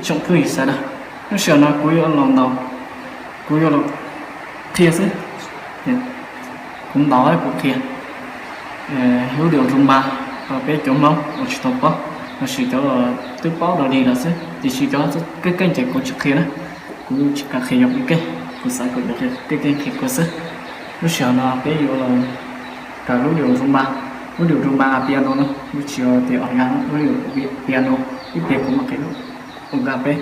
Tsoom phooj ywg sawv daws, lub sij hawm no kuv yuav los ntaus, kuv yuav los qhia xwb. Kuv ntaus kuv qhia lub diav Rumba rau peb cov Hmoob uas tsis tau paub, lossis cov twb paub dog dig lawm xwb, tiam sis cov keej keej ces kuv tsis qhia na. Kuv tsis kam qhia yog keej keej, kuv xav kom yog keej keej qhia kuv xwb. Lub sij hawm no peb yuav los kawm lub diav Rumba, lub diav Rumba piano no, lub tsis yog tias organ, lub diav piano. Ib pliag kuv mam qhia lub organ peb,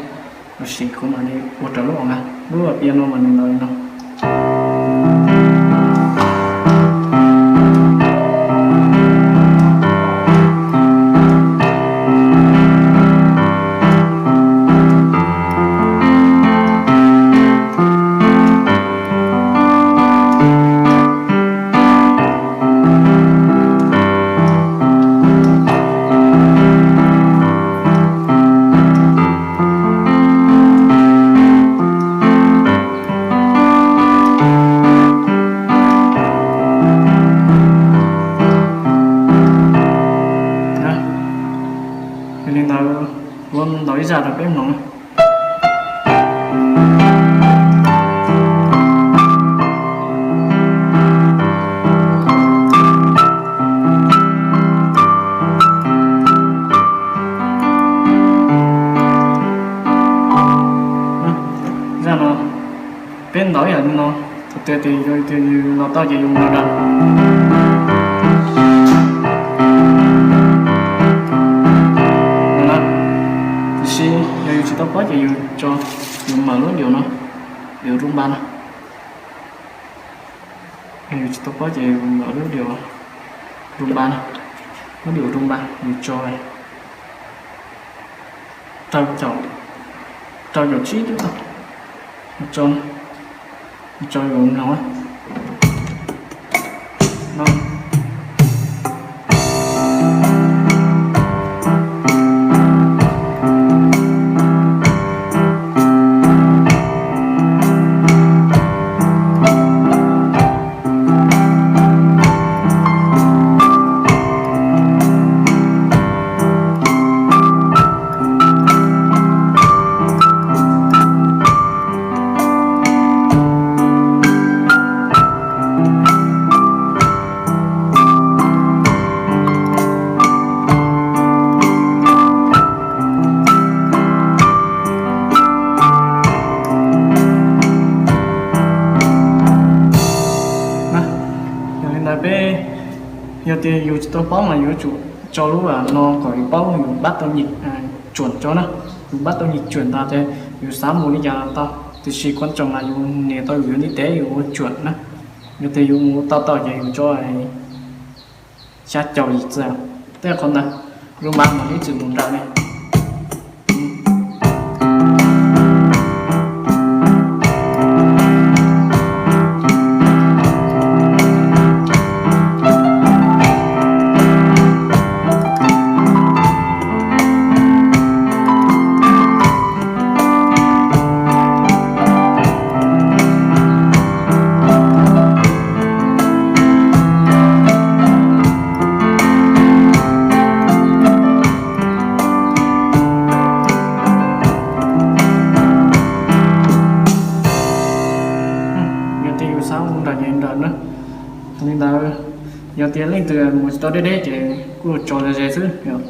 lossis kuv mam li ua raws lub organ, lub piano mas nws ntaus li no. Yog li ntawd, kuv ntaus ib zaj rau peb mloog na. Zaj no peb ntaus ib yam li no, thaum twg tias yus los tau ces yus mus daws. Tiam sis yog yus tsis tau paub ces yus tso, yus mam lub diav no, diav Rumba no. Yus tsis tau paub ces yus mam lub diav Rumba no, lub diav Rumba yus tso rau caum, rau caum tsib tub tau, tso, tso yus mloog no. Yog li ntawd peb, yog tias yus tsis tau paub mas yuav tsum tso lub no kom yus paub yus pab tau nyim tsuam tso na. Yus pab tau nyim tsuam ntag ces yus xav mus li cas los tau, tiam sis kuv tsoom mas yus nias tau yus yuav ntiv tes yus ua tsuam na. Yog tias yus mus tau tau ces yus tso xya caum yim txwm, tej qhov ntawd, Rumba mas ib txwm mus nraim li. Yog tias yus xav mus nraim ces nraim na. Li ntawd, yog tias leej twg mus tsis tau deb deb ces kuj tso ze ze xwb. Yog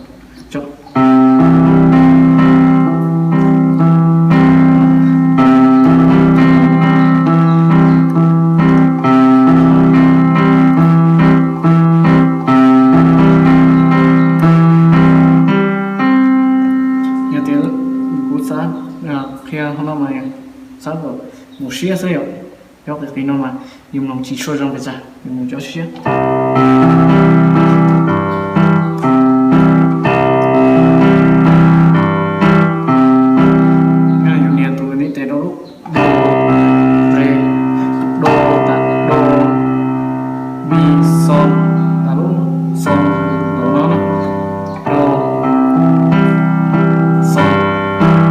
tias kuv xav qhia qhov no mas xav kom mus siab xwb yom. Cov qis qis no mas yus mloog tsis tshua zoo pes tsawg, yus mus cov siab. Yus nias tus ntiv tes rau lub do, re, do, do, mi, xo, tas lub xo no, do, xo, xo, do,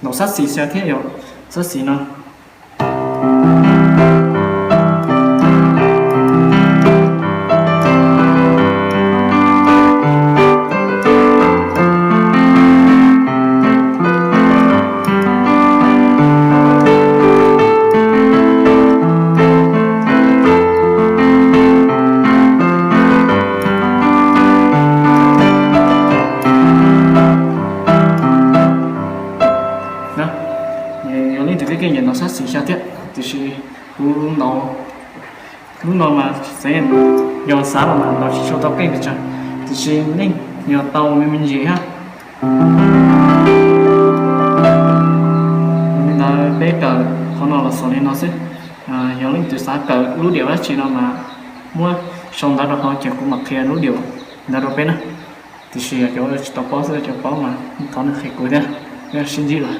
Ntaus xab xis xya thiab yog xab xis no. Yog leej twg keej keej nyiam ntaus xab xis xya thiab, tiam sis kuv ntaus lub no mas xav, yog xav los mas ntaus tsis tshua tau keej pes tsawg, tiam sis nej yog tau me me ntsis thiab. Li ntawd peb kawm qhov no los xaus li no xwb. Yog leej twg xav kawm lub diam dab tsi no mas muab sau ntawv rau hauv ces kuv mam qhia lub diam ntawd rau peb na. Tiam sis cov tsis tau paub xwb, cov paub mas thov nej qhia kuv thiab, sib ntsib dua.